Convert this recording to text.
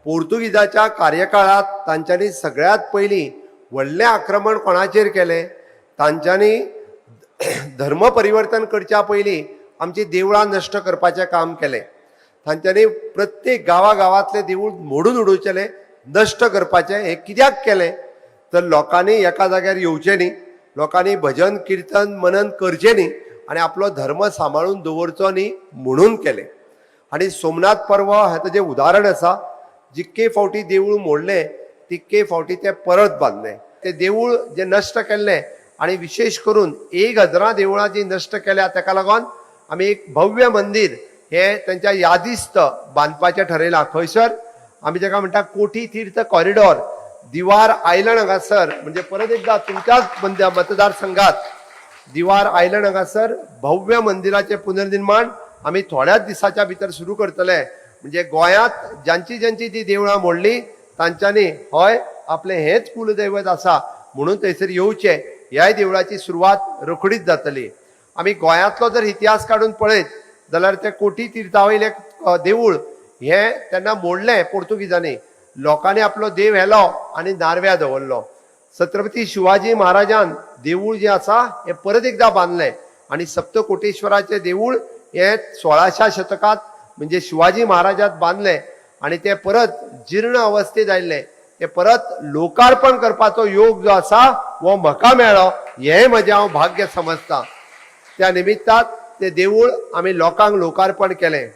पोर्तुगीजाच्या कार्यकाळांत तांच्यांनी सगळ्यांत पयलीं व्हडलें आक्रमण कोणाचेर केलें? तांच्यांनी धर्म परिवर्तन करच्या पयलीं आमची देवळां नश्ट करपाचें काम केलें. तांच्यांनी प्रत्येक गांवा गांवांतलें देवूळ मोडून उडोवचेलें, नश्ट करपाचें. हें कित्याक केलें? तर लोकांनी एका जाग्यार येवचें न्ही, लोकांनी भजन किर्तन मनन करचें न्ही आनी आपलो धर्म सांबाळून दवरचो न्ही म्हणून केलें. आनी सोमनाथ पर्व हें ताजें उदाहरण आसा. जितके फावटी देवूळ मोडलें, तितके फावटी तें परत बांदलें. तें देवूळ जें नश्ट केल्लें आनी विशेश करून 1000 देवळां जीं नश्ट केल्या, ताका लागून आमी एक भव्य मंदीर हें तेंच्या यादिस्त बांदपाचें ठरयलां. खंयसर आमी ताका म्हणटा कोटी तीर्थ कॉरिडॉर, दिवार आयलंड हांगासर, म्हणजे परत एकदा तुमच्याच मतदारसंघात दिवार आयलंड हांगासर भव्य मंदिराचें पुनर्निर्माण आमी थोड्याच दिसाच्या भितर सुरू करतले. म्हणजे गोंयांत जांची जांची ती देवळां मोडली, तांच्यांनी हय आपलें हेंच कुलदैवत आसा म्हणून थंयसर येवचें. ह्याय देवळाची सुरवात रोखडीच जातली. आमी गोंयांतलो जर इतिहास काडून पळयत जाल्यार ते कोटी तिर्थावयलें देवूळ हें तेन्ना मोडलें पोर्तुगीजांनी. लोकांनी आपलो देव व्हेलो आनी नारव्या दवरलो. छत्रपती शिवाजी महाराजान देवूळ जें आसा हें परत एकदां बांदलें आनी सप्तकोटेश्वराचें देवूळ हें 16श्या शतकांत, म्हणजे शिवाजी महाराजात बांदलें आनी तें परत जीर्ण अवस्थेत आयिल्लें, तें परत लोकार्पण करपाचो योग जो आसा हो म्हाका मेळ्ळो, हें म्हजें हांव भाग्य समजता. त्या निमित्तात तें देवूळ आमी लोकांक लोकार्पण केलें.